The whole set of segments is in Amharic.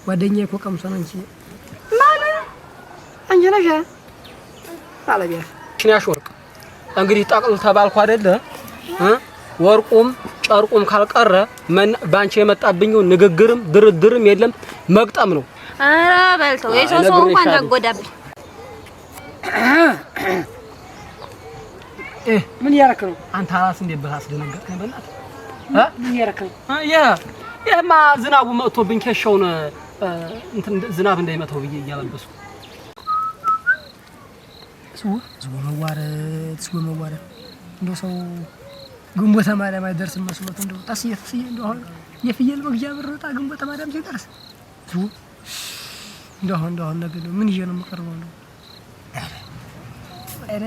ጓደኛዬ እኮ ቀምሶ ነው እንጂ ማን አንቺ ነሽ ባለቤት ሽናሽ ወርቅ እንግዲህ ጠቅል ተባልኩ አይደለ? ወርቁም ጨርቁም ካልቀረ ባንቺ የመጣብኝ ንግግርም ድርድርም የለም፣ መግጠም ነው። ኧረ በልተው የሰው ሰው እንኳን እንዳጎዳብኝ። ምን እያደረክ ነው አንተ? አራስ እንዴት ብለህ አስደነገጥከኝ። በእናትህ ምን እያደረክ ነው? ይሄማ ዝናቡ መጥቶብኝ ኬሻውን እንትን ዝናብ እንዳይመታው ብዬ እያለበስኩ ስዎ መዋረድ ስዎ መዋረድ እንደው ሰው ግንቦተ ማርያም አይደርስም መስሎት እንደው ታስዬ ታስዬ እንደው አሁን የፍየል መግዣ ብር ወጣ ግንቦተ ማርያም ሲደርስ ስዎ እንደው አሁን እንደው አሁን ነገ ምን ይዤ ነው የምቀርበው? እንደው ኧረ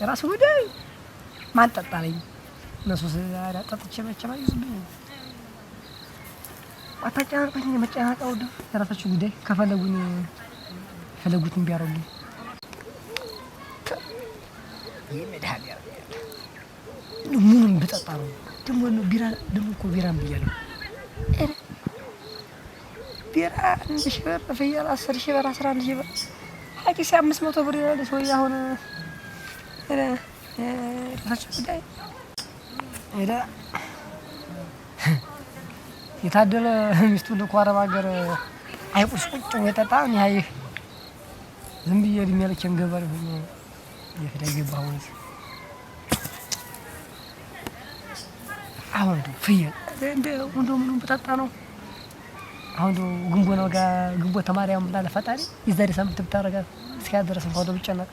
የራሱ ጉዳይ ማን ጠጣ አለኝ። እነሱስ ጠጥቼ መቼም አይዙብኝም። አታጨናንቁኝ፣ መጨናነቅ አልወድም። የራሳችሁ ጉዳይ ከፈለጉኝ የፈለጉትን ቢያደርጉኝ ምኑን ብጠጣ ነው ደግሞ ቢራ ደግሞ እኮ ቢራም ብያለሁ። ቢራ 1,000 ብር፣ ፍየል 10,000 ብር፣ 11,000 ብር፣ ሀቂሴ 500 ብር ይላል ሰውዬ። አሁን የራሳችሁ ጉዳይ። የታደለ ሚስቱን ልኮ አረብ ሀገር አይቁስ ቁጭ ብሎ የጠጣ እኔ ዝም ብዬ እድሜ ልኬን ገበሬ ሆኜ የት ገባሁ? አሁን እንደው ፍየል እንደው ምኑን ብጠጣ ነው? አሁን እንደው ግንቦት ነው ጋር ግንቦተ ማርያም ላለ ፈጣሪ የዛሬ ሳምንት ብታረጋት እስኪያደርስ እንኳን እንደው ብጨነቅ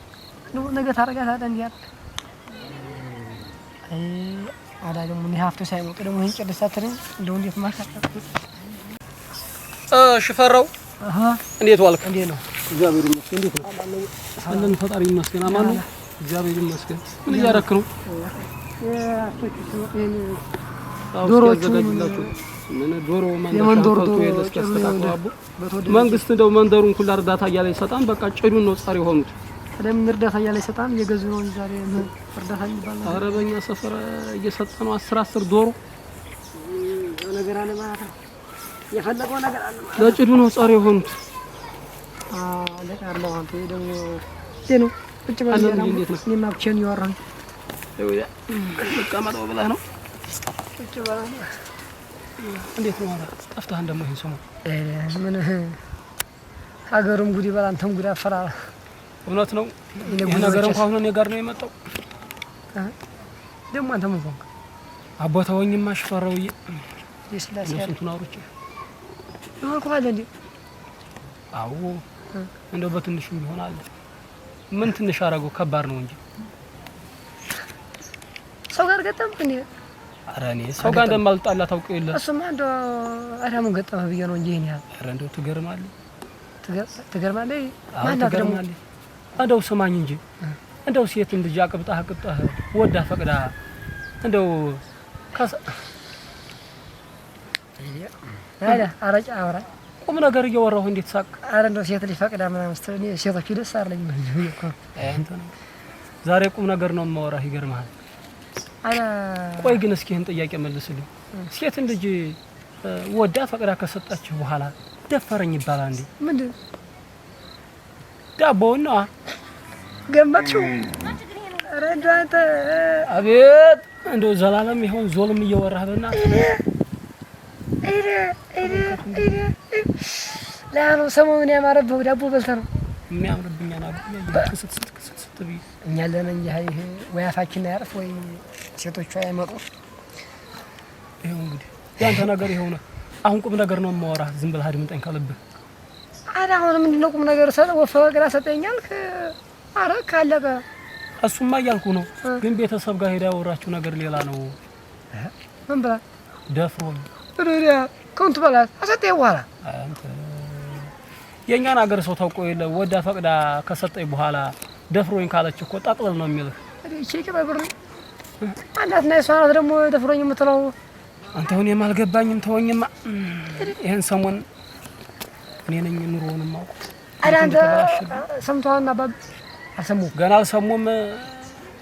ነገ ታረጋታለህ። እንዲህ አለ አዳ ደግሞ እኔ ሀብቶ ሳይሞቅ ደግሞ ይሄን ጭርስ አትለኝ እንደው እንዴት ማካከል ሽፈራው እንዴት ዋልክ? እንዴት ነው? እግዚአብሔር ይመስገን። እንዴት ነው? አለን ፈጣሪ ይመስገን። አማን ነው። እግዚአብሔር ይመስገን። ምን እያደረክ ነው? ዶሮዎቹ ምን ዶሮ መንግስት እንደው መንደሩን ሁላ እርዳታ እያለ ይሰጣን። በቃ ጭዱን ነው ጸር የሆኑት። ቀደም እርዳታ እያለ ይሰጣን እየገዙ ነው ዛሬ እርዳታ የሚባል ነገር። ኧረ በእኛ ሰፈር እየሰጠ ነው 10 10 ዶሮ ነገር አለ ማለት ነው። የፈለገው ነገር አለ ማለት ለጭዱ ነው ጸር የሆኑት። አለ አንተ ደግሞ ይሄ ነው ቁጭ በል። እኔማ ብቻዬን እያወራሁኝ ልቀመጠው ብለህ ነው? ቁጭ በል። እንዴት ነው? ኧረ ጠፍተህ እንደሞ ይሄን ሰሞን ምን ሀገሩም ጉድ ይበላ አንተም ጉድ አፈራ። እውነት ነው። ይሄ ነገር እንኳን እኔ ጋር ነው የመጣው። ደግሞ አንተ ምን ሆንክ? አቦታወኝማ ሽፈራውዬ የስላሴ ስንቱን አውርቼ ይሆንኩ አለ እንዴ? አዎ እንደው በትንሹም ቢሆን አለ። ምን ትንሽ አደረገው? ከባድ ነው እንጂ ሰው ጋር ገጠምክ እንዴ? ኧረ እኔ ሰው ጋር እንደማልጣላ ታውቀው የለ። እሱማ እንደው ኧረ ምን ገጠመህ ብዬ ነው እንጂ ይሄን ያህል። ኧረ እንደው ትገርማለህ፣ ትገርማለህ። ማናት ደግሞ? እንደው ስማኝ እንጂ እንደው ሴትን ልጅ አቅብጣህ አቅብጣህ ወዳ ፈቅዳ እንደው አረጫ አውራ ቁም ነገር እያወራሁ እንዴት ሳቅ? ኧረ እንደው ሴት ልጅ ፈቅዳ ምናምን ስትል እኔ ሴቶቹ ደስ አይለኝም። ዛሬ ቁም ነገር ነው የማወራህ። ይገርምሃል። ቆይ ግን እስኪ ይህን ጥያቄ መልስልኝ። ሴትን ልጅ ወዳ ፈቅዳ ከሰጣችሁ በኋላ ደፈረኝ ይባላል እንዴ? ምንድን ዳቦውን ነዋ። ገመትሽው? ኧረ እንደው አንተ አቤት! እንደው ዘላለም ይሆን ዞልም እየወራህ በእናትህ። ለአሁኑ ሰሞኑን ያማረብህ ዳቦ በልተህ ነው የሚያምርብኝ። ክስት ክስት ብዬ እኛ አለን እንጂ ይሄ ወይ አፋችን አያርፍ ወይ ሴቶቹ አይመጡ። ይኸው እንግዲህ ያንተ ነገር ይኸው ነው። አሁን ቁም ነገር ነው የማወራህ። ዝም ብለህ አድምጠኝ ከልብህ። ኧረ አሁን ምንድን ነው ቁም ነገር? ወፈ ግራ ሰጠኝ አልክ። ኧረ ካለቀ እሱማ እያልኩ ነው። ግን ቤተሰብ ጋር ሄዳ ያወራችው ነገር ሌላ ነው። ምን ብላ? ደፍሮኝ ከንቱ በላት አሰጠኝ በኋላ አንተ የእኛን ሀገር ሰው ታውቆ የለ ወዳ ፈቅዳ ከሰጠኝ በኋላ ደፍሮኝ ካለች እኮ ጠቅልል ነው የሚልህ። እቺ ቅበብር አንዳት እና የሷ ናት ደግሞ ደፍሮኝ የምትለው። አንተ አሁን የማልገባኝም ተወኝማ። ይሄን ሰሞን እኔ ነኝ ኑሮውን የማውቀው። ኧረ አንተ ሰምተዋል? አባብ አልሰሙም፣ ገና አልሰሙም።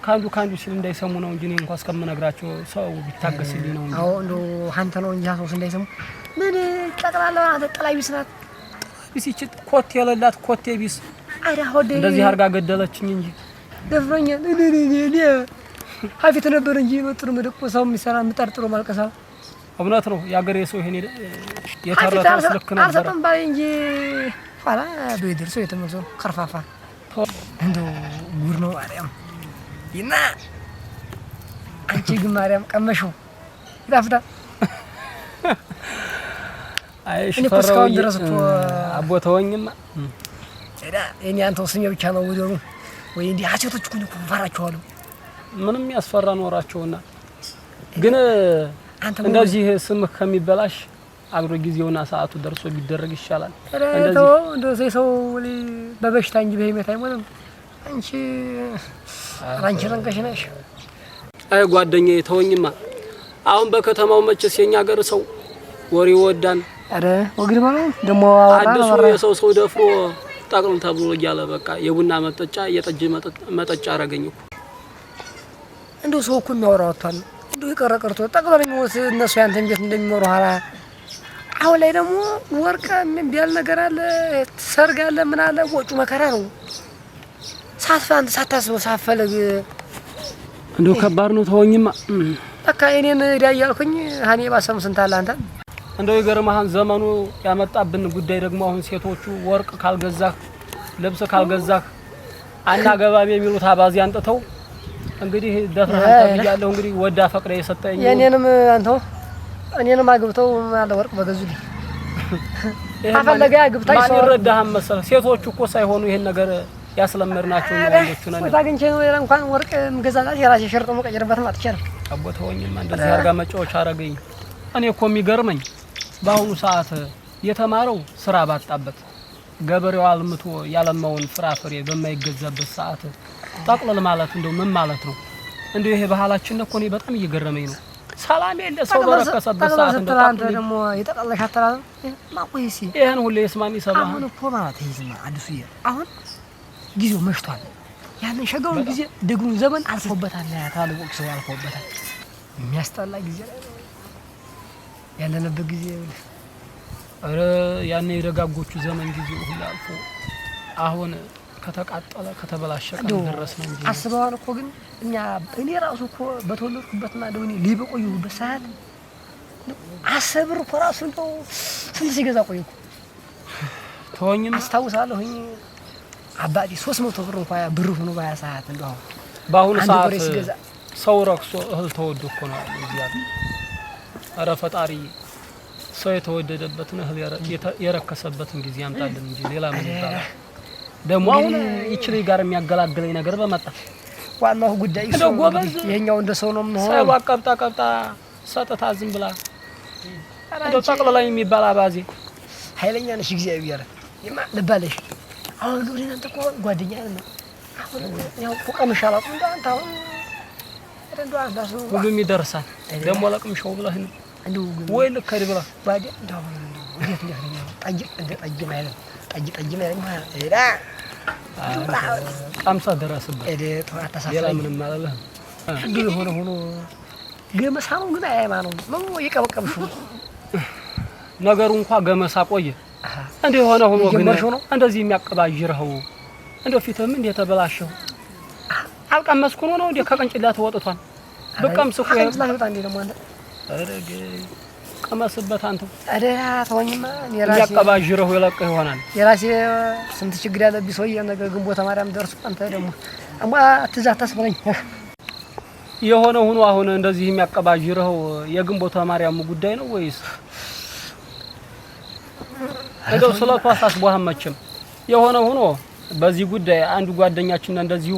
ካንዱ ካንዱ ሲል እንዳይሰሙ ነው እንጂ እኔ እንኳን እስከምነግራቸው ሰው ቢታገስልኝ ነው እንጂ። አዎ እንደው አንተ ነው እንጂ ሰው እንዳይሰሙ። ምን ጠቅላላ አንተ ጥላ ቢስ ናት። ቢስ ይቺ ኮቴ የሌላት ኮቴ ቢስ እንደዚህ አድርጋ ገደለችኝ እንጂ ደፍሮኛል። እኔ ሀፊት ነበር እንጂ መጥሩ መደቆሳው የሚሰራ ምጣድ ማልቀሳ እውነት ነው። የአገሬ ሰው ይሄን የተረተው ልክ ነበር። አልሰጥም ባይ እንጂ ኋላ በደርሶ የተመልሶ ከርፋፋ እንደው ጉር ነው ማርያም ይና አንቺ ግን ማርያም ቀመሽው ይጣፍጣል። አይ እስካሁን ድረስ እኮ አቦ ተወኝማ። እኔ አንተው ስሜ ብቻ ነው ወደሩ ወይ እንዲህ ሴቶች እኮ እኮ ፈራቸዋለሁ። ምንም ያስፈራ ኖራቸውና ግን እንደዚህ ስምህ ከሚበላሽ አብሮ ጊዜውና ሰዓቱ ደርሶ ቢደረግ ይሻላል። እንደዚህ ሰው በበሽታ እንጂ በህይወት አይሞትም። አንቺ አንቺ ጠንቀሽ ነሽ። አይ ጓደኛዬ ተወኝማ። አሁን በከተማው መቼስ የኛ ሀገር ሰው ወሬ ይወዳል። አረ ወግድ ማለት ደሞ አዲሱ የሰው ሰው ደፍሮ ጠቅልል ተብሎ እያለ በቃ የቡና መጠጫ የጠጅ መጠጫ አረገኝ እኮ። እንደው ሰው እኮ የሚያወራው ወጥቷል። እንደው የቀረ ቀርቶ ጠቅልሎ የሚሞት እነሱ ያንተን ቤት እንደሚኖሩ ኋላ አሁን ላይ ደግሞ ወርቅ ቢያል ነገር አለ፣ ሰርግ አለ፣ ምን አለ፣ ወጩ መከራ ነው። ሳትፋንት ሳታስበው ሳትፈልግ እንደው ከባድ ነው። ተወኝማ በቃ እኔን እዳ እያልኩኝ ሀኔ ባሰሙ ስንት አለ አንተ። እንደው ይገርምሃል ዘመኑ ያመጣብን ጉዳይ ደግሞ አሁን ሴቶቹ ወርቅ ካልገዛህ ልብስ ካልገዛህ አናገባም የሚሉት አባዜ አንጥተው እንግዲህ ደፍረህ ተብያለሁ። እንግዲህ ወዳ ፈቅደ የሰጠኝ የኔንም አንተው እኔንም አግብተው አለ ወርቅ በገዙልኝ። አፈለገ አግብታ ማን ይረዳህም መሰለህ? ሴቶቹ እኮ ሳይሆኑ ይሄን ነገር ያስለመድናቸው ነው ወንዶቹ ነን። አግኝቼ ነው እንኳን ወርቅ የምገዛላት የራሴ ሸርጥ መቀየርበት ማጥቼ ነው። አቦ ተወኝማ፣ እንደዚህ አድርጋ መጫወቻ አደረገኝ። እኔ እኮ የሚገርመኝ በአሁኑ ሰዓት የተማረው ስራ ባጣበት ገበሬው አልምቶ ያለማውን ፍራፍሬ በማይገዛበት ሰዓት ጠቅልል ማለት እንደው ምን ማለት ነው? እንደው ይሄ ባህላችን እኮ እኔ በጣም እየገረመኝ ነው። ሰላም የለ ሰው በረከሰበት ሰዓት እንደው አንተ ደግሞ የጠቀለሽ አተላለም ማቆይሲ ይሄን ሁሌ ይስማን ይሰማህ። አሁን እኮ ማለት ይዝማ አዲሱ አሁን ጊዜው መሽቷል። ያንን ሸጋውን ጊዜ ደጉን ዘመን አልፎበታል። ታልቆ ሰው አልፎበታል። የሚያስጠላ ጊዜ ያለንበት ጊዜ። ኧረ ያኔ የደጋጎቹ ዘመን ጊዜው ሁሉ አልፎ አሁን ከተቃጠለ ከተበላሸ ቀን ደረስን እንጂ አስበዋል እኮ ግን እኛ እኔ ራሱ እኮ በተወለድኩበትና እንደው እኔ ልጅ በቆየሁበት ሰዓት 10 ብር እኮ ራሱ እንደው ስንት ሲገዛ ቆየ እኮ። ተወኝም አስታውሳለሁኝ አባቴ 300 ብር እንኳን ብር ሆኖ ባያ ሰዓት እንደው አሁን በአሁኑ ሰዓት ሰው ረክሶ እህል ተወዶ እኮ ነው ያለው እዚህ ያለው። ኧረ ፈጣሪ ሰው የተወደደበትን እህል የረከሰበትን ጊዜ ያምጣልን እንጂ ሌላ ምን ይባላል? ደግሞ አሁን ይቺ ልጅ ጋር የሚያገላግለኝ ነገር በመጣ ዋናው ጉዳይ እሱ ጎበዝ ይሄኛው እንደ ሰው ነው የምንሆነው። ሰው ቀብጣ ቀብጣ ሰጥታ ዝም ብላ እንደው ጠቅልላኝ የሚባል አባዜ ኃይለኛ ነሽ። እግዚአብሔር ይማ ልባለሽ። አሁን ግን እናንተ እኮ ጓደኛ ነን። አሁን ያው እኮ ቀምሼ አላውቅም። እንደው አንተ አሁን እንደው አንተ እሱ ሁሉም ይደርሳል። ደግሞ ለቅምሻው ብለህ ነው እንደው ወይ ልከድ ብለህ ባዲያ እንደው አሁን እንዴት እንዴት ነው ጠጅ እንደ ጠጅ ማለት ጠጅ ጠጅ ማለት ሄዳ ቀምሰህ ድረስበት። ሌላ ምንም አልልህም። እንደው የሆነ ሆኖ ገመሳ ነው ግን አያማ ነው ነው እየቀበቀብሽው ነገሩ እንኳ ገመሳ ቆየ። እንደ የሆነ ሆኖ ግን እንደዚህ የሚያቀባዥርኸው እንደው ፊትህም እንደ የተበላሸው አልቀመስኩ ነው ነው እንደ ከቅንጭላት ወጥቷል። ብቀምስ እኮ ከቅንጭላት ወጣ እንደ ደግሞ አንተ ኧረ ቀመስበት አንተው። ኧረ ተወኝማ እኔ ራሴ የሚያቀባዥርኸው ይለቅህ ይሆናል። የራሴ ስንት ችግር ያለብኝ ሰውዬ ነገ ግንቦተ ማርያም ደርሶ አንተ ደግሞ አማ ትዝ አታስበለኝ። የሆነ ሆኖ አሁን እንደዚህ የሚያቀባዥርኸው የግንቦተ ማርያም ጉዳይ ነው ወይስ እንደው ስለቱ አሳስቦህ መቼም? የሆነ ሆኖ በዚህ ጉዳይ አንዱ ጓደኛችን እንደዚሁ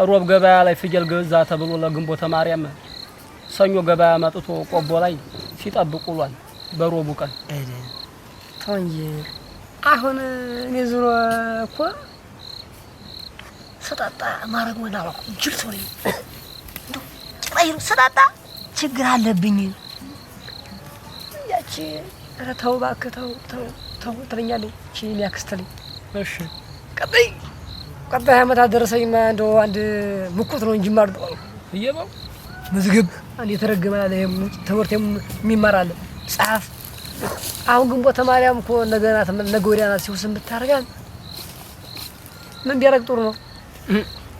ሮብ ገበያ ላይ ፍየል ገዛ ተብሎ ለግንቦተ ማርያም ሰኞ ገበያ መጥቶ ቆቦ ላይ ሲጠብቅ ውሏል። በሮቡ ቀን ተው እንጂ አሁን እኔ ዞሮ እኮ ስጠጣ ማድረግ ምን አላውቅም። ጅል ሰው ነኝ። እንደው ጭራሽ ስጠጣ ችግር አለብኝ። ያቺ ኧረ ተው እባክህ ተው ተው ተው ትለኛለች። እቺ የእኔ አክስት ነኝ። እሺ ቀጣይ ቀጣይ ዓመት አደረሰኝማ እንደው አንድ ምኩት ነው እንጂ የማርደው እየበው መዝገብ አንድ የተረገመ አለ። ትምህርት የሚማር አለ። ጻፍ አሁን ግንቦተ ማርያም እኮ ነገ ናት፣ ነገ ወዲያ ናት ሲውስን ብታደርጋት ምን ቢያደርግ ጥሩ ነው?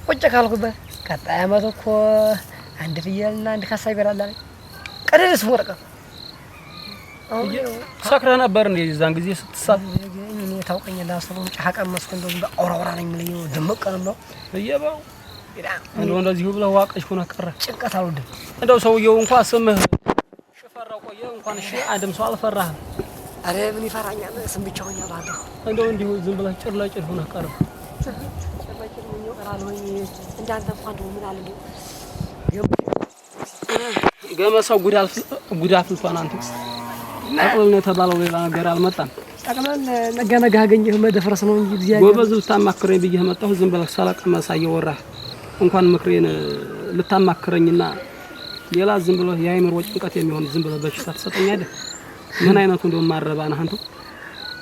ቁጭ ካልኩበት ቀጣይ ዓመት እኮ አንድ ፍየልና አንድ ካሳ ይበላል አለኝ። ቀደደስ ወረቀት ሰክረህ ነበር እንዴ የዛን ጊዜ ስትሳብ? እኔ ታውቀኛለህ፣ አስበው ጫካ ቀመስኩ። እንደው ዝም ብለህ አውራ አውራ ነኝ የምልህ ድምቅ ነው እየበው እንደው እንደዚሁ ብለህ ዋቀሽ ሆነህ ቀረህ። ጭንቀት አልወድም። እንደው ሰውየው እንኳን ስምህ ሽፈራው ቆየ እንኳን እሺ አንድም ሰው አልፈራህም። አረ ምን ይፈራኛል? ስም ብቻ ሆኛለሁ። አንተ እንደው እንዲሁ ዝም ብለህ ጭር ለጭር ሆነህ ቀረህ። ጭር ለጭር ሆኜ እቀራለሁኝ። እንዳንተ እንኳን እንደው ምን አለ እንደው ገመሰው ጉድ አፍልቷን አንተ ጠቅልል ነው የተባለው፣ ሌላ ነገር አልመጣም። ጠቅለል ነገ ነገ አገኘህ መደፍረስ ነው እንጂ እግዚአብሔር ጎበዝ ልታማክረኝ ብዬህ መጣሁ። ዝም ብለህ ሳላቀመሳ እየወራህ እንኳን ምክሬን ልታማክረኝና ሌላ ዝም ብለህ የአእምሮ ጭንቀት የሚሆን ዝም ብለህ በሽታ ትሰጠኛለህ። ምን አይነቱ እንደው ማረባ ነህ አንተ።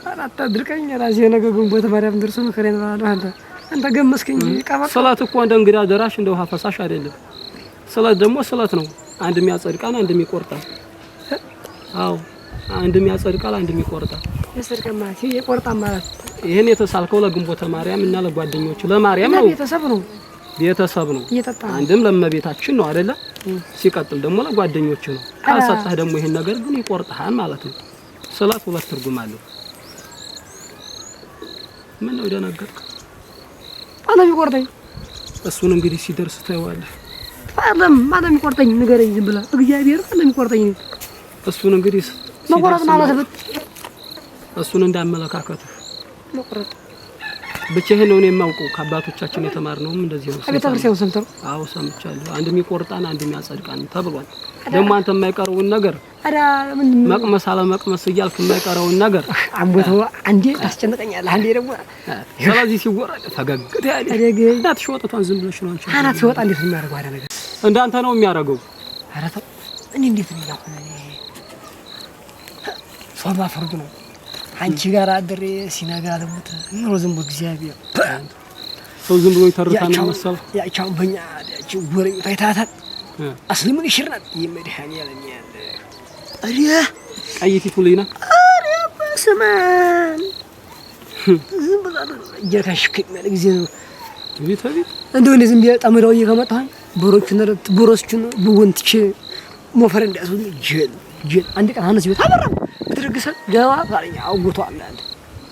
ኧረ አታድርቀኝ። ራሴ ነገ ግንቦት ማርያም ደርሶ ምክሬን እበላለሁ። አንተ ገመስከኝ። ቀበቅ ስለት እኮ እንደ እንግዳ ደራሽ እንደ ውሃ ፈሳሽ አይደለም። ስለት ደግሞ ስለት ነው። አንድም ያጸድቃል፣ አንድም ይቆርጣል። አዎ አንድም ያጸድቃል፣ አንድም ይቆርጣል። ያጸድቃል ማለት ይቆርጣል ማለት ይሄን የተሳልከው ለግንቦተ ማርያም እና ለጓደኞቹ ለማርያም ነው። ቤተሰብ ነው ቤተሰብ ነው። አንድም ለመቤታችን ነው አይደለ? ሲቀጥል ደግሞ ለጓደኞቹ ነው። ካልሰጠህ ደግሞ ይሄን ነገር ግን ይቆርጥሃል ማለት ነው። ስለት ሁለት ትርጉም አለው። ምን ነው ደነገጥክ? ማነው የሚቆርጠኝ? እሱን እንግዲህ ሲደርስ ታየዋለህ። አይደለም ማነው የሚቆርጠኝ? ንገረኝ ዝም ብለህ እግዚአብሔር ማነው የሚቆርጠኝ? እሱን እንግዲህ መቆረጥ ማለት እሱን እንዳመለካከትህ መቆረጥ ብቻ ይሄን ነው እኔ የማውቀው። ከአባቶቻችን የተማርነውም እንደዚህ ነው። ቤተክርስቲያን ሰምተው? አዎ ሰምቻለሁ። አንድም ይቆርጣን አንድም ያጸድቃን ተብሏል። ደግሞ አንተ የማይቀረውን ነገር መቅመስ አለመቅመስ እያልክ የማይቀረውን ነገር አምቦተው አንዴ ታስጨንቀኛለህ፣ አንዴ ደግሞ ስለዚህ ሲወረድ ፈገግ ትያለሽ። እናትሽ ወጥቷን ዝም ብለሽ ነው አንቺ። አናት ሲወጣ እንዴት ነው የሚያደርገው? አዳ ነገር እንዳንተ ነው የሚያደርገው። ኧረ ተው እኔ እንዴት ነው ያሁን እኔ ሶማ ፍርዱ ነው አንቺ ጋር አድሬ ሲነጋ ልሙት ኑሮ ዝም ብሎ እግዚአብሔር ሰው ዝም ብሎ ይተርታል ነው መሰለህ። ያቻውን በእኛ ያቺ ጎረቤት አይታታል አስልምን ይሽርናት የመድኃኒዓለም ያለ ኧረ ቀይቲቱ ልጅ ናት። ኧረ በስመ አብ ዝም ብላ እጀርካን ሽክም ያለ ጊዜ ነው። ቤት ቤት እንደው እኔ ዝም ብዬ ጠምደው እየከመጣሁኝ ቦሮቹን ብውን ትቼ ሞፈር እንዳያስቡ ጀል ጀል አንድ ቀን አነስ ቤት አበራ ብትደግሰ ደባ ባለኛ አውጎቷ አለ አንድ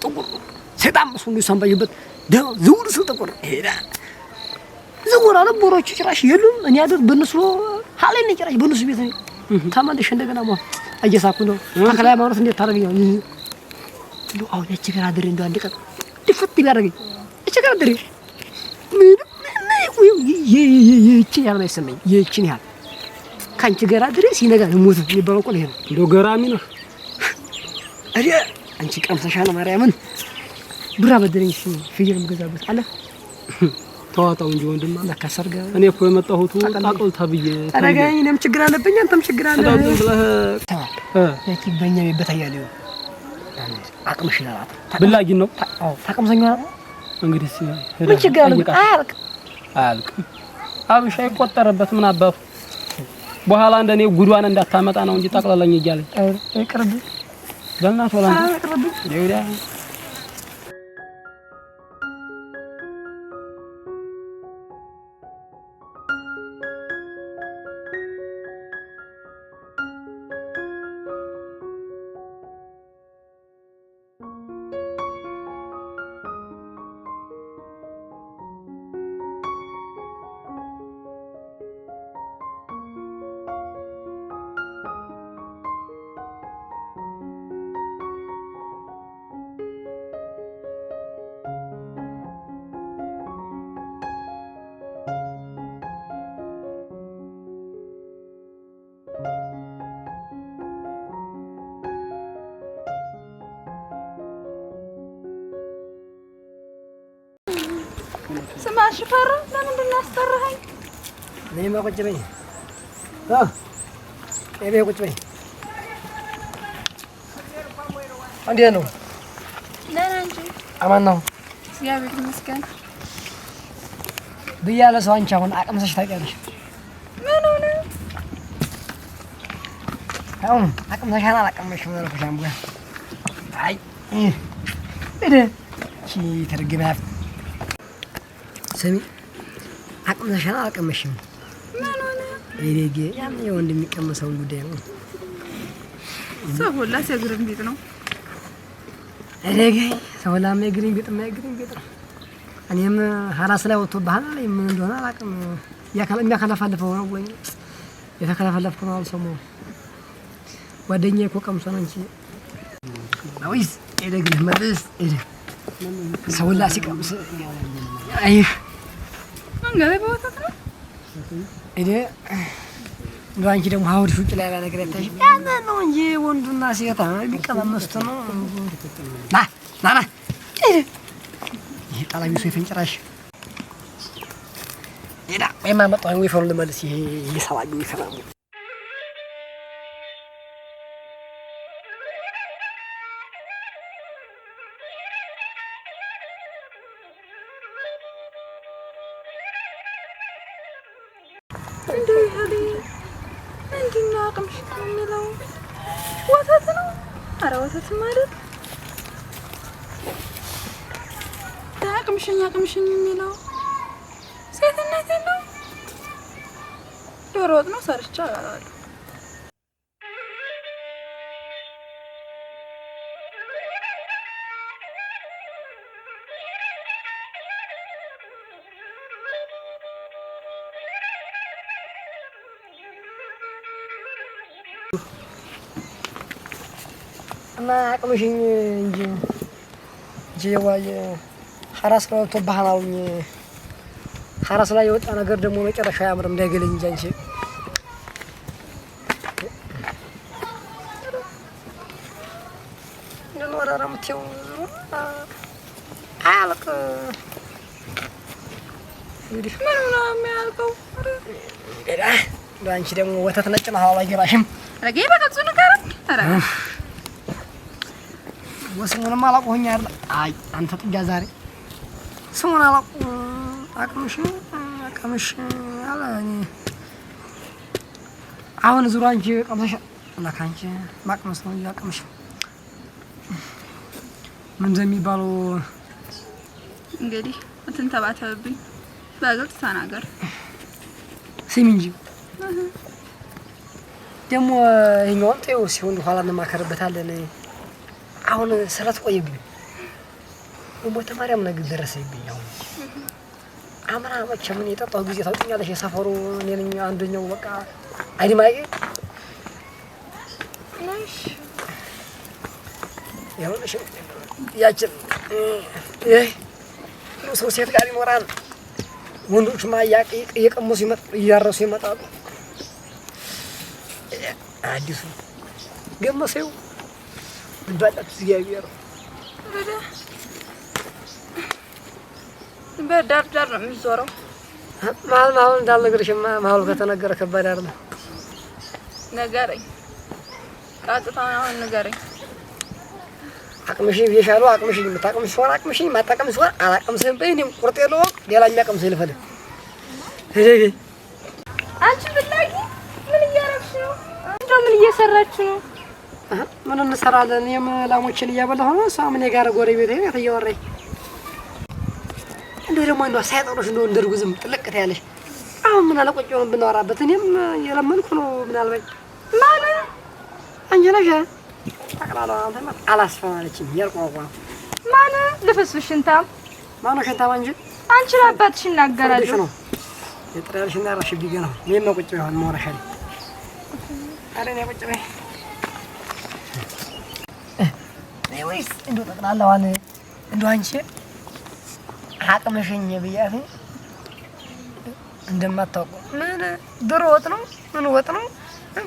ጥቁር ሰይጣን መስሎ እንዲሁ ሳንባየበት ደባ ዝውር ስል ጥቁር ሄዳ ዝውር አለ። ቦሮቹ ጭራሽ የሉም። እኔ ያሉት በእነሱ ሀላይ ነኝ። ጭራሽ በእነሱ ቤት ነኝ። ተመልሼ እንደገና ሞ እየሳኩ ነው። ተክለ ሃይማኖት እንዴት ታደርገኛለህ? እንደው አሁን ያቺ ጋር አድሬ እንደው አንድ ቀን ድፍት ቢያደርገኝ ያቺ ጋር አድሬ ምንም ይህችን ያህል አይሰማኝም። ይህችን ያህል ከአንቺ ጋር አድሬ ሲነጋ ልሞት የሚባለው እኮ ይሄ ነው። እንደው ገራሚ ነህ። እኔ አንቺ ቀምሰሻል ማርያምን ብር አበደረኝ። እሺ ፍየል የምገዛበት አለ ተዋጣው እንጂ ወንድማ ለካ ሰርግ እኔ እኮ የመጣሁት ጣቅል ተብዬ ተረጋኝ። እኔም ችግር አለብኝ አንተም ችግር አለ። እንደው ዝም ብለህ ያቺ በእኛ ቤት በታያለሁ አቅምሽ ይላል። ብላጊ ነው። አዎ ታቀምሰኛል። እንግዲህ ምን ችግር አለ? አያልቅም አያልቅም። አብሻ ይቆጠረበት ምን አባቱ በኋላ እንደኔ ጉዷን እንዳታመጣ ነው እንጂ ጠቅለለኝ እያለኝ ይቅርብኝ። በእናትህ ወላ ይቅርብኝ። ይውዳ ስማ ሽፈራው፣ ለምንድን ነው ያስጠራኸኝ? እኔማ ቁጭ በይ እ ቁጭ በይ። እንዴት ነው? ደህና እንጂ አማን ነው? እግዚአብሔር ይመስገን። ብያለሁ። ሰው አንቺ አሁን አቅምሰሽ ታውቂያለሽ? ምን ሆነ? አሁን አቅምሰሻል አላቀመሽም አልኩሽ። አምቧ አይ እደ እቺ ተርግማ ስሚ፣ አቅምሰሻል አላቀመሽም? ምን ሆነ? እኔ ያን የወንድ የሚቀመሰውን ጉዳይ ነው። ሰው ሁላ ሲያግርም ቢጥ ነው። እደገ ሰው ሁላ የግሪን ቢጥ የግሪን ቢጥ ነው። እኔም ሀራስ ላይ ወጥቶብሃል አለኝ። ምን እንደሆነ አላውቅም። የሚያከለፈልፈው ነው ወይ የተከለፈለፍኩ ነው አልሰማሁም። ጓደኛዬ እኮ ቀምሶ ነው እንጂ ወይስ እደግ መልስ እደ ሰው ሁላ ሲቀምስ አይህ መንገድ ላይ በወተት ነው። እደ እንደው አንቺ ደግሞ ሀውድ ውጭ ላይ ነገር አይታይሽም። ያንን ነው እንጂ ወንዱና ሴት ቢቀማመሱት ነው። ና ና ና ይሄ ጣላቢሱ የፈንጭራሽ ሌላ ወይማ መጣሁ ወይፈሩን ልመልስ። ይሄ ይሰባል ይሰባል። እንደው ይሄ ምንድን ነው አቅምሽ የሚለው? ወተት ነው? ኧረ ወተትም አይደል። አቅምሽኝ አቅምሽኝ የሚለው ሴትነት የለው። ዶሮ ወጥ ነው ሰርቼ እበላለሁ። እና አቅምሽኝ እንጂ እንጂ የዋየ ሀራስ ላይ ወጥቶብሃል አሉኝ። ሀራስ ላይ የወጣ ነገር ደግሞ መጨረሻ አያምርም። እንዳይገለኝ እንጂ አንቺ እንደኖረ የምትይው አያልቅ እንግዲህ ምኑ ነው የሚያልቀው? እንደው አንቺ ደግሞ ወተት ነጭ ነው አላገባሽም። ረጌ በቅጹ ንገረኝ። ኧረ ወስሙንም አላውቅሁኝ አይደል? አይ አንተ ጥጃ ዛሬ ስሙን አላውቅም። አቅምሽ አቅምሽ አለ። እኔ አሁን ዙሮ አንቺ ቀምሰሽ እና ከአንቺ ማቅመስ ነው እንጂ አቅምሽ ምን እንደሚባለው እንግዲህ አትንተባተብብኝ፣ በግልጽ ተናገር። ስሚ እንጂ ደግሞ ይኸኛውን ተይው ሲሆን ኋላ እንማከርበታለን። አሁን ስረት ቆየብኝ። ግንቦተ ማርያም ነገር ደረሰብኝ። አሁን አምና መቼም እኔ የጠጣሁ ጊዜ ታውቂኛለሽ፣ የሰፈሩ እኔ ነኝ አንደኛው። በቃ አይድማቂ እሺ ይኸውልሽ ያችን ይህ ሰው ሴት ጋር ይኖራል። ወንዶቹማ እየቀመሱ እያረሱ ይመጣሉ። አዲሱ ገመሰው ልባላት እግዚአብሔር በዳር ዳር ነው የሚዞረው። መሀል መሀል እንዳልነግርሽማ መሀሉ ከተነገረ ከባድ አይደለም። ንገረኝ፣ ቀጥታውን አሁን ንገረኝ። አቅምሽኝ ብዬሻለሁ። አቅምሽኝ የምታቅምሽ ሲሆን አቅምሽኝ፣ የማታቅምሽ ሲሆን አላቅምስህም በይ። እኔም ቁርጥ የለውም ሌላ የሚያቅምስህ ልፈልግ። አንቺ ብላጊ ምን እያረግሽ ነው? እንደው ምን እየሰራች ነው? ምን እንሰራለን? እኔም ላሞችን እያበላሁ ነው። እሷም እኔ ጋር ጎረቤት ናት እያወራኝ። እንደው ደግሞ እንደው ሳይጠሩሽ እንደው እንደ እርጉዝም ጥልቅ ትያለሽ። አሁን ምን አለ ቁጭ ብለን ብናወራበት። እኔም የለመንኩ ነው። ምናልባት ማን አንቺ ነሽ ጠቅላላ አንተማ አላስፈም አለችኝ። የርቋቋ ማን ልፍስፍስ ሽንታም ማነው ሽንታም? አንቺ አንቺ ለአባትሽ እናገራለሁ ነው የጥሪያልሽና ራሽ ቢገና እኔማ ቁጭ በይ አሁን ማውራሻለሁ። ኧረ እኔ ቁጭ በይ ወይስ እንደው ጠቅላላዋን እንደው አንቺ አቅምሽኝ ብያት እንደማታውቁ ምን ዶሮ ወጥ ነው ምን ወጥ ነው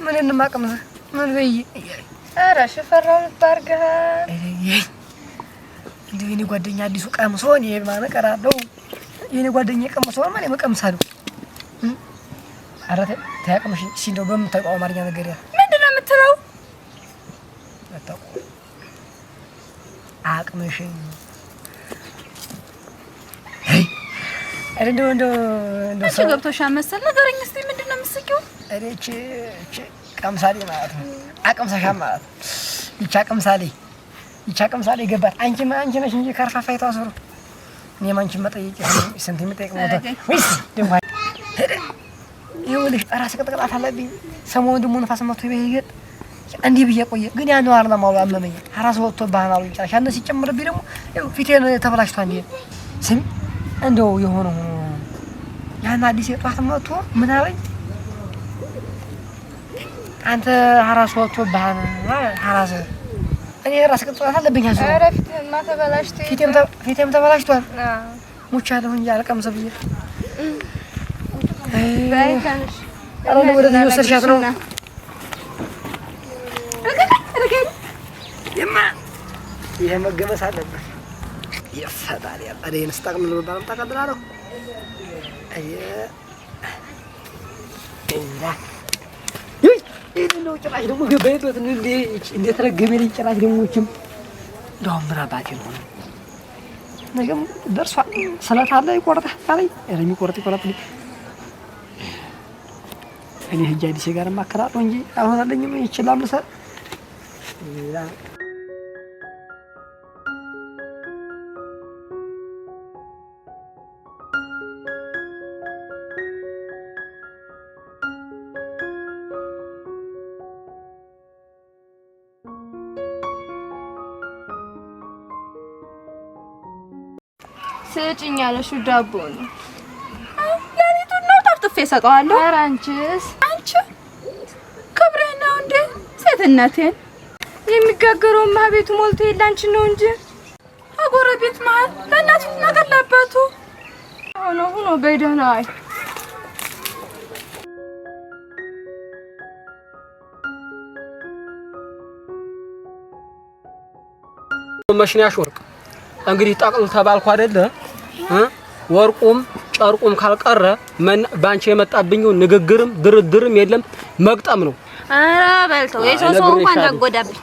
ምን እንደማቀምስህ ምን በይ እያለኝ ኧረ ሽፈራው ልብ አድርገሃል። እንደው የእኔ ጓደኛ አዲሱ ቀምሶ እኔ ማን እቀራለሁ? የእኔ ጓደኛ ቀምሶ ማን እቀምሳለሁ? ኧረ ተይ አቅምሽኝ። እስኪ እንደው በምታውቀው አማርኛ ነገር ያ ምንድን ነው የምትለው? አታውቀውም። አቅምሽኝ ኧረ እንደው እንደው እንደው አንቺ ገብቶሻል መሰል። ንገረኝ እስኪ ምንድን ነው የምትስቂው? ኧረ ይህቺ ይህቺ ቀምሳሌ ማለት ነው። አቅምሰሻም ማለት ነው። ይቻ ቀምሳሌ ይቻ ቀምሳሌ ገባት። አንቺ አንቺ ነሽ እንጂ ከርፋፋ ይታሰሩ እኔም አንቺን መጠየቅ ስንት የሚጠይቅ ቦታ ወይስ ደግሞ ይኸውልሽ ራስ ቅጥቅጣት አለብኝ። ሰሞኑን ደግሞ ንፋስ መጥቶ ይበይገጥ እንዲህ ብዬ ቆየ። ግን ያን ነው አይደለም አሉ አመመኝ። ራስ ወጥቶብሃል አሉኝ። ጭራሽ ያን ሲጨምርብኝ ደግሞ ይኸው ፊቴን ተበላሽቷል። እንዴ ስሚ እንደው የሆነ ሆኖ ያን አዲስ የጧት መጥቶ ምን አለኝ? አንተ ራስ ወጥቶብሃል ራስ እኔ ራስ ቅጥቅጣት አለብኝ። ኧረ ፊትህማ ተበላሽቶ ፊቴም ተበላሽቷል። ሙቻለሁ እንጂ አልቀምሰ ብዬ ኧረ ወደዚህ እየወሰድሻት ነው። ይሄ መገመስ አለበት። የፈጣሪ ያለ ይሄን ስጠቅልል በባለም ጠቀልላለሁ። ይሄ ጭራሽ ደግሞ ገባይበት እንዴት ረገመልኝ። ጭራሽ ደግሞ ይህችም እንደውም ምን አባቴ ነው ነገም ደርሷል። ስለት አለ ይቆርጣል አለኝ። ኧረ የሚቆርጥ ይቆረጥ። እኔ ሂጅ አዲሴ ጋር እማከራለሁ እንጂ አልሆነልኝም። ይችላል ምሰል ስጭኝ ያለሽው ዳቦ ነው። ሌሊቱን ነው ጠፍጥፌ እሰጠዋለሁ። ኧረ አንቺስ አንቺ ክብሬ ነው እንዴ ሴትነቴን የሚጋገረውማ ቤቱ ሞልቶ የለ አንቺን ነው እንጂ ከጎረቤት መሀል ለእናቱ ነገር ለአባቱ ሆኖ ሆኖ በይ ደህና ዋይ። መሽንያሽ ወርቅ እንግዲህ ጠቅል ተባልኩ አይደለ? ወርቁም ጨርቁም ካልቀረ ባንቺ የመጣብኝ ንግግርም ድርድርም የለም፣ መግጠም ነው። ኧረ በልተው የሰው ሰው እንኳን እንዳጎዳብኝ።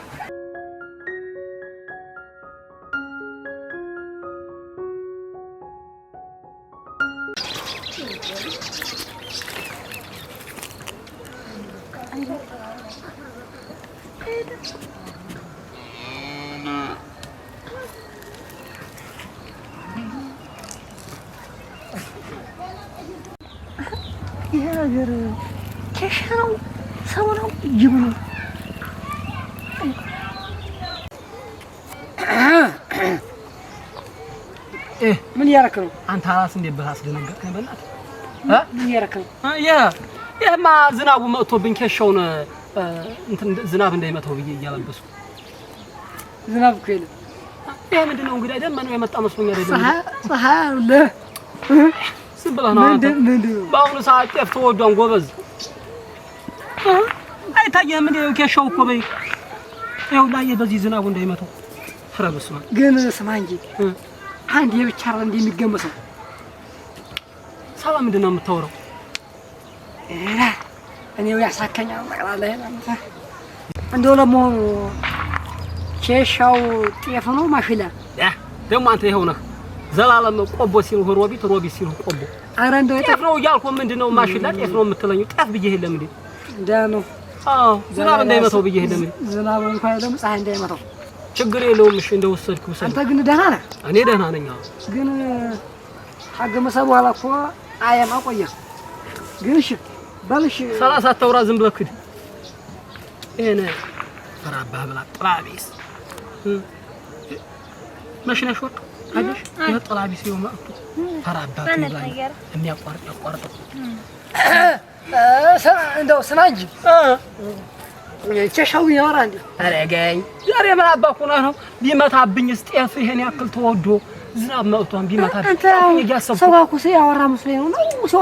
ይሄ ነገር ኬሻ ነው፣ ሰው ነው፣ ጅብ ነው። ምን እያደረክ ነው አንተ? አራስ እንዴት ብለህ አስደነገጥከኝ። በእናትህ ምን እያደረክ ነው? ይሄማ ዝናቡ መጥቶብኝ ኬሻውን እንትን ዝናብ እንዳይመታው ብዬ እያለበስኩ። ዝናብ እኮ የለም። ይሄ ምንድን ነው እንግዲህ? ደመናው የመጣ መስሎኝ አይደለም። ፀሐይ አለ። ዝም ብለህ ነው አንተ። በአሁኑ ሰዓት ጤፍ ተወዷን ጎበዝ። አይታየህም እንዴ? ኬሻው እኮ በይ ይኸው ላየህ፣ በዚህ ዝናቡ እንዳይመታው። ኧረ በስመ አብ። ግን ስማ እንጂ አንድ የብቻ አይደል እንደ የሚገመሰው። ሰባ ምንድን ነው የምታወራው? እኔው ያሳከኛል ጠቅላላ። ይሄን አንተ እንደው ለመሆኑ ኬሻው ጤፍ ነው ማሽላ? ደግሞ አንተ ይኸው ነህ ዘላለም ቆቦ ሲሉህ ሮቢት፣ ሮቢት ሲሉህ ቆቦ። ኧረ እንደው ጤፍ ነው እያልኩህ ምንድን ነው ማሽላ ጤፍ ነው የምትለኝ? ጤፍ ብዬሽ የለም እንዴ? እንደ ነው። አዎ ዝናብ እንዳይመታው ብዬሽ የለም እንዴ? ዝናብ እንኳን የለም ፀሐይ እንዳይመታው። ችግር የለውም። እሺ እንደወሰድክ ውሰድ። አንተ ግን ደህና ነህ? እኔ ደህና ነኝ። አዎ ግን ካገመሰ በኋላ እኮ አየማ ቆየህ። ግን እሺ በል እሺ። ሰላሳ አታውራ ዝም ብለህ ክድ። ይሄን ፈራባህ ብላ ጥላቢስ መሽነሽ ወርቅ አለሽ። ይሄ ጥላቢስ ይኸው መጥቶ ፈራባህ ብላ የሚያቋርጥ ያቋርጠው። እንደው ስማ እንጂ ኬሻው ያወራ እንዴ? ኧረ ገኝ ዛሬ ምን አባኩ ነው ቢመታብኝስ? ጤፍ ይሄን ያክል ተወዶ ዝናብ መጥቷን ቢመታብኝ አንተ ሰው እኮ ያወራ መስሎኝ ነው። ሰው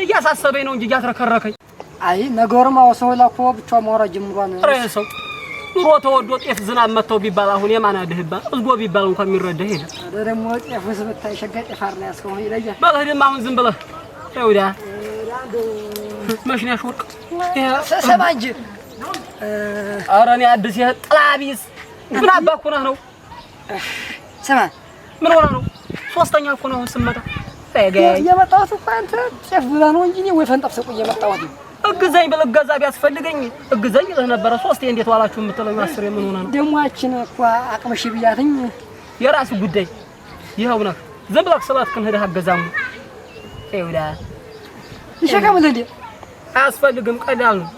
እያሳሰበኝ ነው እንጂ እያትረከረከኝ። አይ ነገሩማ ሰው ላኮ ብቻ ማውራት ጀምሯል። ኧረ ሰው ኑሮ ተወዶ ጤፍ ዝናብ መጥተው ቢባል አሁን የማን አድህባ እዝጎ ቢባል እንኳን የሚረዳህ የለም። ኧረ ደግሞ ጤፍስ ብታይ ሸጋ ጤፍ አይደል ያዝከው ይለያል። በልህ ደግሞ አሁን ዝም ብለህ ይኸውልህ መሽንያሽ ወርቅ ስማ እንጂ ኧረ እኔ አዲስ ይሄ ጥላቢስ ምን አባክ ሆነህ ነው? ስማ ምን ሆነህ ነው? ሶስተኛ እኮ ነው አሁን ስመጣ የመጣሁት እኮ አንተ ጤፍ ብለህ ነው እንጂ እኔ ወይፈን ጠብሰህ ቆይ የመጣሁት። እግዘኝ ብል እገዛ ቢያስፈልገኝ እግዘኝ እልህ ነበረ። ሶስቴ እንዴት ዋላችሁ የምትለኝ አስሬ ምን ሆነህ ነው? ደግሞ ያችን እኮ አቅምሽ ብያትኝ የራሱ ጉዳይ ይኸው ነህ። ዝም ብለህ ስላትክን ሄደህ አገዛሙ ይኸውልህ ይሸከምልህ እንዴ? አያስፈልግም። ቀላል ነው።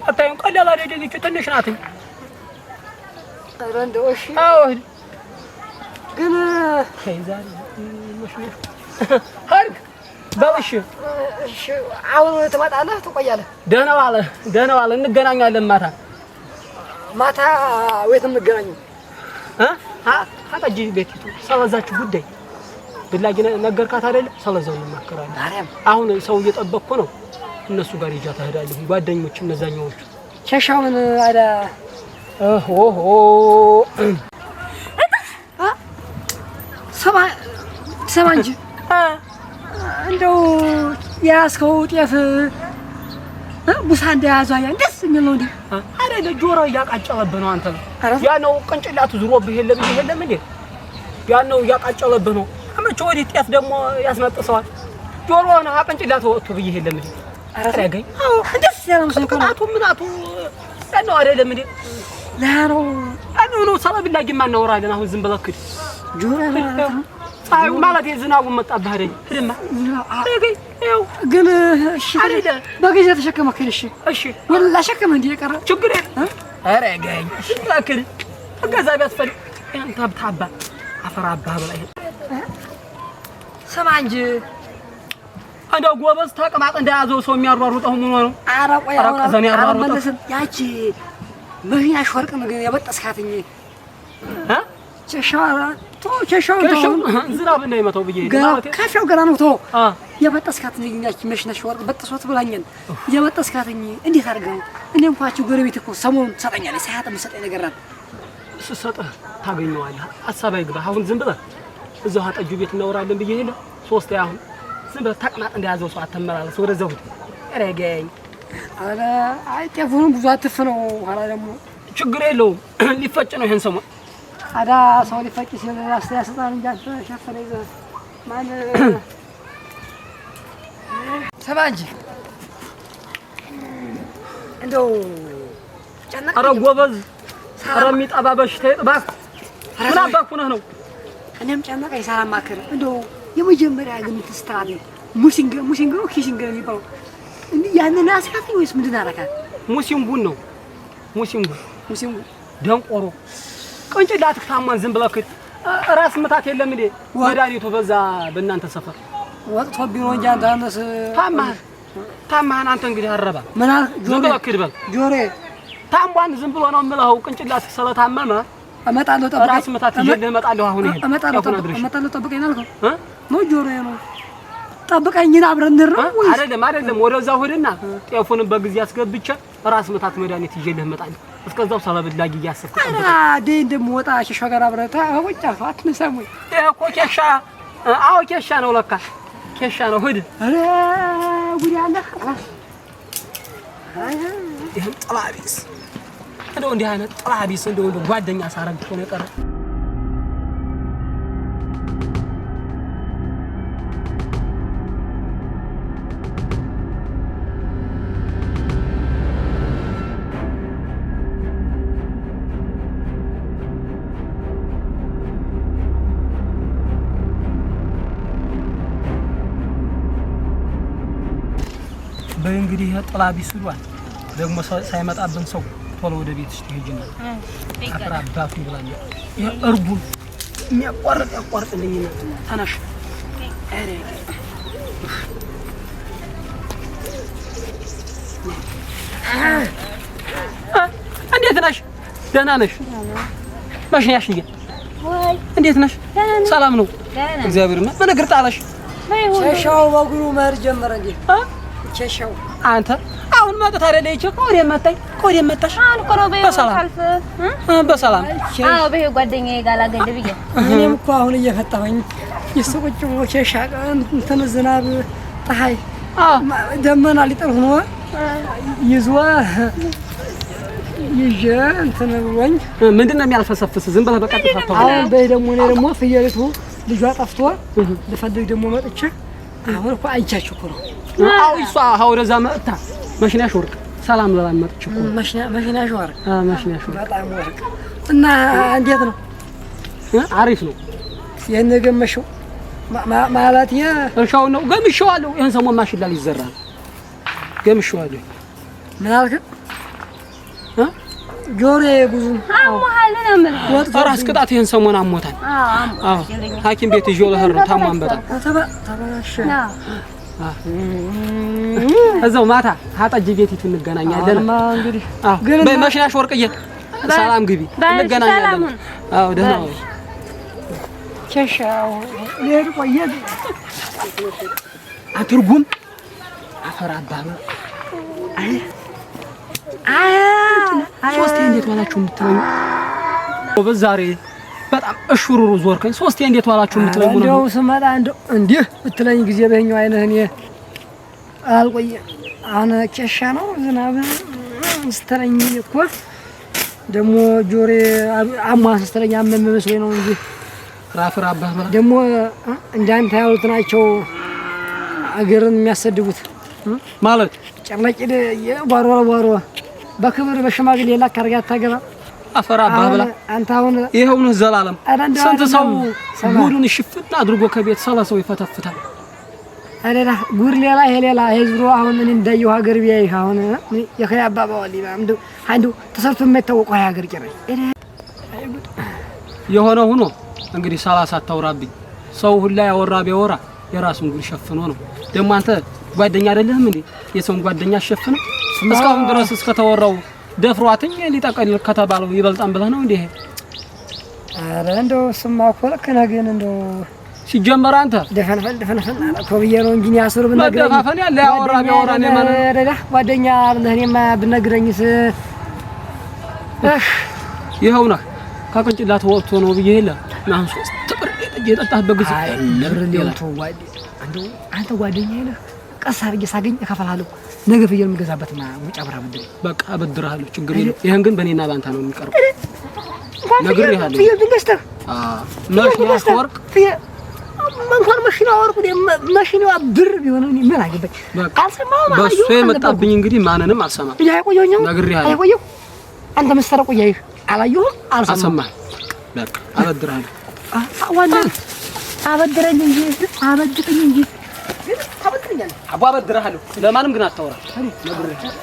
አታዩም? ቀላል አይደል? ይህች ትንሽ ናት። ኧረ እንደው እሺ። አዎ ሂድ። ግን ዛሬ ሄድክ በል እሺ። እሺ አሁን ትመጣለህ? ትቆያለህ? ደህና ዋለ፣ ደህና ዋለ። እንገናኛለን ማታ። ማታ ወይት የምንገናኘው? ጠጅ ቤት ስለዛች ጉዳይ ብላጊ ነገርካት አይደለ? ስለዛው እንማከራለን። አሁን ሰው እየጠበቅኩ ነው። እነሱ ጋር ይዣት እሄዳለሁ። ጓደኞች እነዛኛዎቹ ኬሻውን አዳ ኦሆ ሰማ ሰማ እንጂ እንደው የያዝከው ጤፍ ቡሳ እንደያዘ ያ ደስ የሚል ነው እንዴ? አይደለ? ጆሮ እያቃጨለብህ ነው አንተ። ያ ነው ቅንጭላቱ ዙሮብህ የለም የለም እንዴ? ያ ነው እያቃጨለብህ ነው። አመቼ ወዲህ ጤፍ ደግሞ ያስነጥሰዋል። ጆሮህን ቅንጭላቱ ወጥቶ ብዬሽ የለም እንዴ? አረጋኝ። አዎ ደስ ያለው ሰው እኮ ነው። ቅጣቱ ምናቱ ያ ነው አይደለም እንዴ? ያ ነው ያ ነው። ሰለብላጊማ እናወራለን አሁን ዝም ብለህ ክድ ጆሮ ፀሐዩ ማለት የዝናቡን መጣብህ አይደል? ሂድማ ይኸው ግን እሺ አይደለ? በጊዜ ተሸከመህ እሺ እሺ ወላ ሸከመህ እንዴ የቀረ ችግር የለም። ኧረ ገኝ እባክህ እገዛ ቢያስፈልግ ያን ታብታባ አፈር አባህ በላ ይሄ ስማ እንጂ እንደው ጎበዝ ተቅማጥ እንደያዘው ሰው የሚያሯሩጠው ምን ሆኖ ነው? ኧረ ቆይ ኧረ ቀዘኔ ያሯሩጠው። አልመለስም። ያቺ መኪናሽ ወርቅ ነው ግን የበጠስካትኝ እ ኬሻው ኬሻው ዝናብ እንዳይመታው ብዬ ገና ካፊያው ገና ነው። ተወው አ የበጠስካትኝ ያቺ መሽነሽ ወርቅ በጥሶት ብላኛል። የበጠስካትኝ እንዴት አድርገው? እኔ እንኳን ያቺ ጎረቤት እኮ ሰሞኑን ትሰጠኛለች። ሳያት የምትሰጠኝ ነገር ናት። ስሰጥህ ታገኘዋለህ። ሀሳብ አይግባህ። አሁን ዝም ብለህ እዛው አጠጁ ቤት እናወራለን ብዬ የለ ሶስት አሁን ዝም ብለህ ተቅማጥ እንደያዘው ሰው አትመላለስ። ወደዛው ሂድ። ኧረ ገኝ ኧረ አይ ጤፉንም ብዙ አትፍነው። ኋላ ደግሞ ችግር የለውም ሊፈጭ ነው ይሄን ሰሞን። አዳ ሰው ሊፈጭ ሲል አስተያየት ስጣን እንጂ አንተ ሸፈነ ይዘህ ማን ሰማ እንጂ እንደው ጨነቀኝ። ኧረ ጎበዝ፣ ኧረ የሚጠባ በሽታ ይጥባህ። ምን አባክ ሆነህ ነው? እኔም ጨነቀኝ ሳላማክር እንደው የመጀመሪያ ግምት ስትራት ሙሲንግ ሙሲንግ ነው ኪሲንግ ነው የሚባለው ያንን አስካትኝ ወይስ ምንድን አደረካት? ሙሲንጉን ነው ሙሲንጉን ሙሲንጉ ደንቆሮ ቅንጭላትህ ታሟን ዝም ብለህ ራስ ምታት የለም እንዴ? መድኃኒቱ በዛ በእናንተ ሰፈር ወጥቶብኝ ነው እንጂ አንተ አነስ ታማህን ታማህን አንተ እንግዲህ አረባ ምን አልክ? ዝም ብለህ ክድ በል ጆሮዬ ታሟን ዝም ብሎ ነው የምልኸው። ቅንጭላትህ ስለታመመ እመጣለሁ ጠብቀኝ። ራስ ምታት ይዤልህ እመጣለሁ። አሁን ይሄን እመጣለሁ ያሁን አድርሽ እመጣለሁ ጠብቀኝ አልከው እ ነው ጆሮዬ ነው ጠብቀኝን አብረን እንሂድ ነው ወይስ አይደለም አይደለም፣ ወደዛ ሂድና ጤፉንም በጊዜ አስገብቼ ራስ ምታት መድኃኒት ይዤልህ እመጣለሁ። እስከዛው ሰለብላጊ እያሰብክ ኧረ ጠብቀኝ። ዴ እንደምወጣ ኬሻ ጋር አብረህ ቁጭ አልከው አትነሳም ወይ? ይሄ እኮ ኬሻ። አዎ ኬሻ ነው ለካ ኬሻ ነው። ሂድ። ኧረ ጉድ ያለህ ይህም ጥላ ቢስ እንደው እንዲህ አይነት ጥላ ቢስ እንደው እንደው ጓደኛ ሳረግ እኮ ነው የቀረ። በይ እንግዲህ ይሄ ጥላ ቢስ ብሏል። ደግሞ ሳይመጣብን ሰው ቶሎ ወደ ቤትሽ ትሄጂና አፈር አባቱ ይብላኛል። ይሄ እርጉም የሚያቋርጥ ያቋርጥልኝና ተነሽ። ኧረ እንዴት ነሽ? ደህና ነሽ? መሽኛሽዬ እንዴት ነሽ? ሰላም ነው? እግዚአብሔር ይመስገን። ምን እግር ጣለሽ? ኬሻው በእግሩ መሄድ ጀመረ እንዴ? ኬሻው አንተ አሁን መጥታ አይደለ? ይቺ ከወዴት መጣኝ? ከወዴት መጣሽ? አሁን እኮ ነው በይው በሰላም ሳልፍ በሰላም አዎ፣ በይው ጓደኛዬ ጋር ላገድ ብዬ እኔም እኮ አሁን እየፈታሁኝ የእሱ ቁጭ ብሎ ኬሻ እንትን ዝናብ ፀሐይ ደመና ሊጥል ሆኖ ይዞ ይዤ እንትን ብሎኝ ምንድን ነው የሚያልፈሰፍስ? ዝም ብለህ በቀጥታ አታውራ። አሁን በይ ደግሞ እኔ ደግሞ ፍየሊቱ ልጇ ጠፍቶ ልፈልግ ደግሞ መጥቼ አሁን እኮ አይቻችሁ እኮ ነው። አዎ እሷ ወደዛ መጥታ መሽናሽ ወርቅ ሰላም ለላም መጥቼ እኮ ነው። መሽናሽ ወርቅ። አዎ መሽናሽ ወርቅ በጣም ወርቅ። እና እንዴት ነው? አሪፍ ነው። ይሄን የገመሽው ማለት እርሻው ነው ገምሼዋለሁ። ይሄን ሰሞን ማሽላ ሊዘራ ነው። ገምሼዋለሁ። ምን አልክ? ጆሮዬ ብዙ አሞሃል ነው የምልህ። ራስ ቅጣት ይሄን ሰሞን አሞታል። አዎ ሐኪም ቤት ይዤው ልሄድ ነው። ታሟን በጣም ተበላሸ። እዛው ማታ አጠጅ ቤቲቱ እንገናኛለን። እንግዲህ በይ መሽናሽ ወርቅዬ ሰላም ግቢ፣ እንገናኛለን። አዎ ደህና ዋይ። ኬሻው ልሄድ ቆየ። አትርጉም አፈር አባባ ሶስቴ እንዴት ዋላችሁ የምትለኝ ጎበዝ፣ ዛሬ በጣም እሹሩሩ ዞርከኝ። ሶስቴ እንዴት ዋላችሁ የምትለኝ ነው። እንደው ስመጣ እንደው እንዲህ ብትለኝ ጊዜ በይኛው አይነህ እኔ አልቆየም። አሁን ኬሻ ነው ዝናብ ስትለኝ እኮ ደግሞ ጆሬ አሟን ስትለኝ አመመ መስሎኝ ነው እንጂ ራፍር አባህ በላ ደግሞ እንዳንተ ያሉት ናቸው አገርን የሚያሰድቡት ማለት ጨርለቂድ ጓሮ ለጓሮ በክብር በሽማግሌ ላክ አድርጋ አታገባም። አፈር አባህ ብላ አንተ አሁን ይኸው ነው ዘላለም። ስንት ሰው ጉዱን ሽፍን አድርጎ ከቤት ሰላሳው ይፈተፍታል። አለላ ጉድ ሌላ ይሄ ሌላ ይሄ ዙሮ አሁን ምን እንዳየው ሀገር ቢያይህ አሁን የኸይ አባባዋል አንዱ አንዱ ተሰርቶ የማይታወቀው ሀገር ጭራሽ የሆነ ሆኖ እንግዲህ ሰላሳ አታውራብኝ። ሰው ሁላ ያወራ ቢያወራ የራሱን ጉድ ሸፍኖ ነው። ደግሞ አንተ ጓደኛ አይደለህም እንዴ? የሰውን ጓደኛ ሸፍነ እስካሁን ድረስ እስከተወራው ደፍሯትኝ ሊጠቀልል ከተባለው ይበልጣን ብለህ ነው እንዴ? ኧረ እንደው እሱማ እኮ ልክ ነህ፣ ግን እንደው ሲጀመር አንተ ደፈንፈን ደፈንፈን አለ እኮ ብዬ ነው እንጂ አስር ብነግረኝ መደፋፈን ያለ ያወራ ቢያወራ ነው ማለት አይደለ? ጓደኛ አይደለህ? እኔማ ብነግረኝስ ይኸው ነህ ከቅንጭላት ወጥቶ ነው ብዬ የለ አሁን ሶስት ብር የጠጣህበት ጊዜ እንደው አንተ ጓደኛዬ ነህ። ቀስ አድርጌ ሳገኝ እከፍልሃለሁ። ነገ ፍየል የምገዛበት ውጭ አብረህ አበድረኝ። በቃ አበድርሃለሁ፣ ችግር የለም። ይሄን ግን በእኔና በአንተ ነው የሚቀርበው። ነግሬሃለሁ። ፍየል ገዝተህ መሽናሽ ወርቅ እንኳን መሽናዋ ወርቅ መሽናዋ ብር ቢሆን ምን አገባኝ? አልሰማሁም። በእሱ የመጣብኝ እንግዲህ ማንንም አልሰማም። አይቆየሁም። ነግሬሃለሁ። አይቆየሁ አንተ መሰረቁ እያየህ አላየሁም፣ አልሰማህም። በቃ አበድርሃለሁ። ዋና አበድረኝ እንጂ አበድረኝ እንጂ ታበድረኛለህ። አቦ አበድርሃለሁ። ለማንም ግን አታወራ። ነግሬሃለሁ።